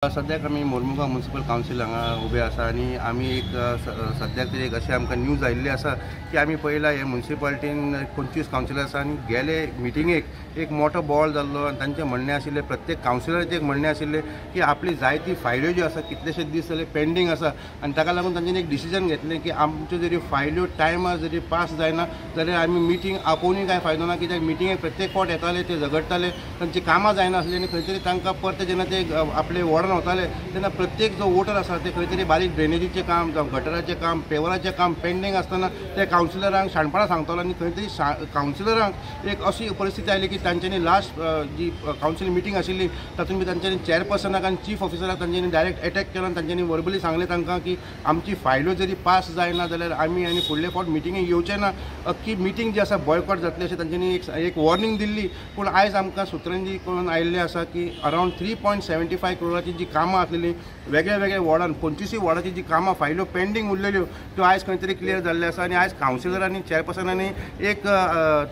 सद्याक आमी Mormugao municipal council हांगा उबे आसा आनी आमी एक सद्याक तरी एक अशें आमकां न्यूज आयिल्ली आसा की आमी पळयला हे म्युनिसिपालिटीन 25 कावन्सिलर आसा आनी गेले मिटिंगेक एक मोठो बोवाळ जाल्लो आनी तांचें म्हणणें आशिल्लें, प्रत्येक कावन्सिलराचें एक म्हणणें आशिल्लें की आपली जायती फायल्यो ज्यो आसा कितलेशे दीस जाले पेंडींग आसा आनी ताका लागून तांच्यांनी एक डिसिजन घेतलें की आमच्यो जरी फायल्यो टायमार जरी पास जायना जाल्यार आमी मिटींग आपोवनूय कांय फायदो ना, कित्याक मिटिंगेक प्रत्येक फावट येताले ते झगडटाले, तांची कामां जायनासलीं आनी खंय तरी तांकां परते जेन्ना ते आपले वॉर्डान वताले तेन्ना प्रत्येक जो वोटर आसा ते खंय तरी बारीक ड्रेनेजीचें काम जावं गटराचें काम पेवराचें काम पेंडींग आसतना ते कावन्सिलरांक शाणपणां सांगतालो आनी खंय तरी कावन्सिलरांक एक अशी परिस्थिती आयली की तांच्यांनी लास्ट जी कावन्सील मिटींग आशिल्ली तातूंत तांच्यांनी चेअरपर्सनाक आनी चीफ ऑफिसराक तांच्यांनी डायरेक्ट एटॅक केलो आनी तांच्यांनी वर्बली सांगलें तांकां की आमची फायल्यो जरी पास जायना जाल्यार आमी आनी फुडले फावट मिटिंगेक येवचे ना, अख्खी मिटींग जी आसा बॉयकॉट जातली अशें तांच्यांनी एक वॉर्निंग दिल्ली. पूण आयज आमकां सुत्रांनी कळून आयिल्लें आसा की अरावंड 3.75 करोडाची जी कामां आसलेली वेगळ्या वेगळ्या वॉर्डान 25 वॉर्डाची जी कामां फायल्यो पेंडींग उरलेल्यो त्यो आयज खंय तरी क्लियर जाल्ल्यो आसा आनी आयज कावन्सिलरांनी चेअरपर्सनांनी एक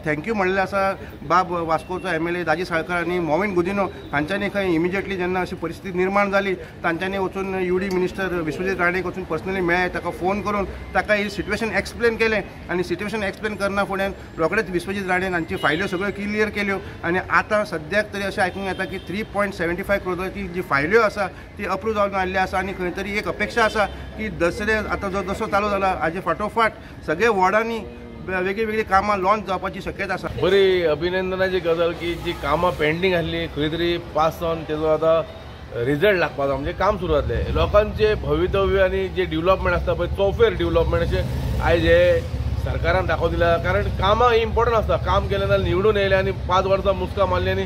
thank you म्हणलें आसा बाब वास्कोचो MLA Daji Salkar आनी मॉविन गुदिन्हो हांच्यांनी खंय इमिजिएटली जेन्ना अशी परिस्थिती निर्माण जाली तांच्यांनी वचून UD minister Vishwajit राणेक वचून पर्सनली मेळ्ळे, ताका फोन करून ताका ही सिट्युएशन एक्सप्लेन केलें आनी सिट्युएशन एक्सप्लेन करना फुडें रोखडेच विश्वजीत राणे हांची फायल्यो सगळ्यो क्लियर केल्यो आनी आतां सद्याक तरी अशें आयकूंक येता की 3.75 करोडाची जी फायल्यो आसा ती अप्रूव जावन आयिल्ली आसा आनी खंय तरी एक अपेक्षा आसा की दसरे आतां जो दसरो चालू जाला हाजे फाटोफाट सगळे वॉर्डांनी वेगळी वेगळी कामां लॉन्च जावपाची शक्यता आसा. बरी अभिनंदनाची गजाल की जी कामां पेंडींग आसली खंय तरी पास जावन तेजो आतां रिजल्ट लागपाचो, म्हणजे काम सुरू जातलें. लोकांचें भवितव्य आनी जे डेव्हलपमेंट आसता पळय चौफेर डेव्हलपमेंट अशें आयज हे सरकारान दाखोवन दिलां. कारण कामां ही इम्पॉर्टंट आसता. काम केलें जाल्यार निवडून येयले आनी 5 वर्सां मुस्कां मारली आनी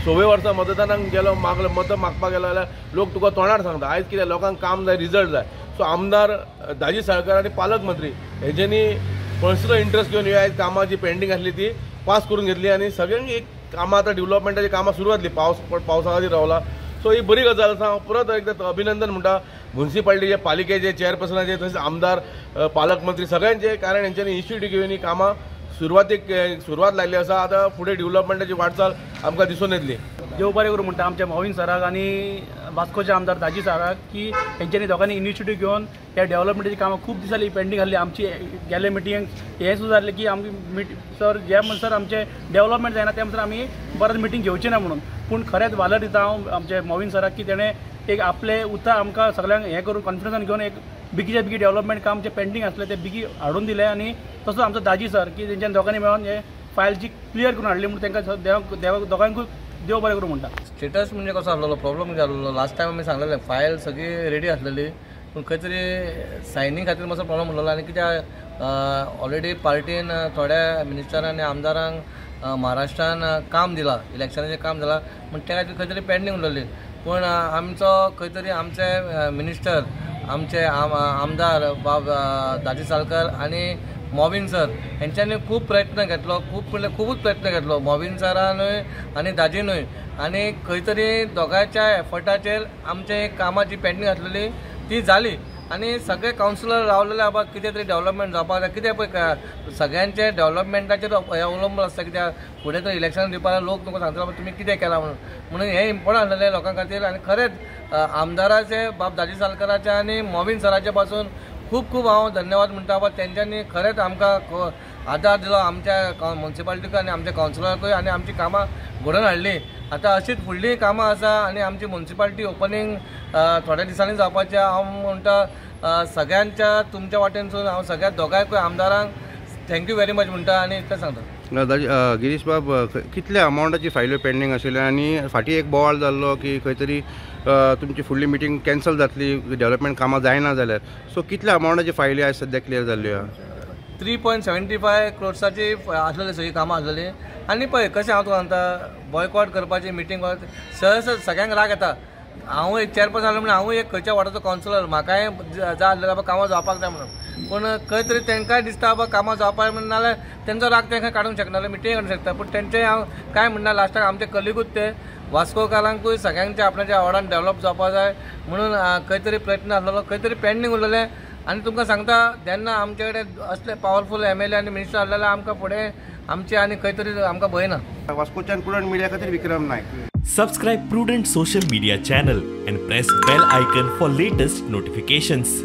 6 वर्सां मतदानाक गेलो मागलो मतां मागपाक गेलो जाल्यार लोक तुका तोंडार सांगता. आयज कितें लोकांक काम जाय, रिजल्ट जाय. सो आमदार दाजी साळकर आनी पालकमंत्री हेंच्यांनी पर्सनल इंट्रस्ट घेवन ही आयज कामां जी पेंडींग आसली ती पास करून घेतली आनी सगळ्यांक एक कामां आतां डेव्हलपमेंटाची कामां सुरू जातली. पावसा खातीर रावला. सो ही बरी गजाल आसा. हांव परत एकदां अभिनंदन म्हणटा म्युनिसिपालिटीचे, पालिकेचे चेअरपर्सनाचे, तशेंच आमदार, पालकमंत्री सगळ्यांचे, कारण हेंच्यांनी इनिशिएटीव घेवन ही कामां सुरवात लायल्ली आसा. आतां फुडें डेव्हलपमेंटाची वाटचाल आमकां दिसून येतली. देव बरें करूं म्हणटा आमच्या मॉविन सराक आनी वास्कोचे आमदार दाजी सराक की हेंच्यांनी दोगांनी इनिशिएटीव घेवन ह्या डेव्हलपमेंटाची कामां खूब दीस जाली पेंडींग आसली. आमची गेले मिटिंगेक हें सुद्दां जालें की आमची सर जे म्हणसर आमचें डेव्हलपमेंट जायना ते म्हणसर आमी परत मिटींग घेवची ना म्हणून. पूण खरेंच वालोर दिता हांव आमचे मॉविन सराक की तेणें एक आपलें उतर आमकां सगळ्यांक हें करून कॉन्फिडन्सान घेवन एक बेगीच्या बेगी डेव्हलपमेंट काम जें पेंडींग आसलें तें बेगी हाडून दिलें आनी तसो आमचो दाजी सर की तेंच्यान दोगांनी मेळोन हे फायल जी क्लियर करून हाडली म्हणून तांकां दोगांकूय देव बरें करूं म्हणटा. स्टेटस म्हणजे कसो आसलेलो प्रॉब्लम कितें आसलेलो लास्ट टायम आमी सांगलेलें फायल सगळी रेडी आसलेली पूण खंय तरी सायनींग खातीर मातसो प्रॉब्लम उरलेलो आनी कित्याक ऑलरेडी पार्टीन थोड्या मिनिस्टरांक आनी आमदारांक महाराष्ट्रान काम दिलां, इलेक्शनाचें काम दिलां म्हण त्या खातीर खंय तरी पेंडींग उरलेली. पूण आमचो खंय तरी आमचे मिनिस्टर, आमचे आमदार बाब दाजी साळकर आनी मॉविन सर हेंच्यांनी खूब प्रयत्न घेतलो, खूब म्हणल्यार खुबूच प्रयत्न घेतलो मॉविन सरानूय आनी दाजीनूय आनी खंय तरी दोगांयच्या एफर्टाचेर आमचे कामां जी पेंडींग आसलेली ती जाली आनी सगळे कावन्सिलर रावलेले बाबा कितें तरी डेव्हलपमेंट जावपाक जाय. कितें पळय सगळ्यांचे डेव्हलपमेंटाचेर हें अवलंबून आसता, कित्याक फुडें तर इलेक्शन दिवपाक लोक तुमकां सांगतलो बाबा तुमी कितें केलां म्हणून. म्हणून हें इम्पॉर्टंट आसलेलें लोकां खातीर आनी खरेंच आमदाराचे बाब दाजी साळकराचे आनी मॉविन सराचे पासून खूब खूब हांव धन्यवाद म्हणटा बाबा तेंच्यांनी खरेंच आमकां आदार दिलो आमच्या म्युनिसिपालिटीक आनी आमच्या कावन्सिलराकूय आनी आमची कामां घडोवन हाडली. आतां अशीच फुडलीं कामां आसा आनी आमची म्युनिसिपालिटी ओपनींग थोड्या दिसांनी जावपाचें. हांव म्हणटा सगळ्यांच्या तुमच्या वाटेनसून हांव सगळ्या दोगांयकूय आमदारांक thank you very much म्हणटा आनी इतलें सांगता. दाजी गिरीश बाब, कितल्या अमावंटाची फायल्यो पेंडींग आशिल्ल्यो आनी फाटीं एक बोवाळ जाल्लो की खंय तरी तुमची फुडली मिटींग कॅन्सल जातली डेव्हलपमेंट कामां जायना जाल्यार, सो कितल्या अमावंटाची फायली आयज सद्याक क्लियर जाल्ल्यो? 3.75 क्रोर्साची आसलेली सगळीं कामां आसलेली. आनी पळय कशें हांव तुका सांगता, बॉयकॉट करपाची मिटींग सहज सगळ्यांक राग येता. हांव एक चेअरपर्सन आसलो म्हणून हांवूय एक खंयच्या वॉर्डाचो कावन्सिलर, म्हाकाय जाय आसलें बाबा कामां जावपाक जाय म्हणून. पूण खंय तरी तांकांय दिसता बाबा कामां जावपाक म्हणून, नाल्यार तेंचो राग तांकां काडूंक शकना, मिटींग काडूंक शकता. पूण तेंचे हांव कांय म्हणना, लास्टाक आमचे कलिगूच ते वास्कोकारांकूय सगळ्यांचे आपणाच्या वॉर्डान डेव्हलप जावपाक जाय म्हणून खंय तरी प्रयत्न आसलेलो, खंय तरी पेंडींग उरलेलें. आनी तुमकां सांगता जेन्ना आमचे कडेन असले पावरफूल MLA आनी मिनिस्टर आसलेले आमकां फुडें आमचे आनी खंय तरी आमकां भंय ना. वास्कोच्यान प्रुडंट मिडिया खातीर विक्रम Naik. Subscribe Prudent social media channel and press bell icon for latest notifications.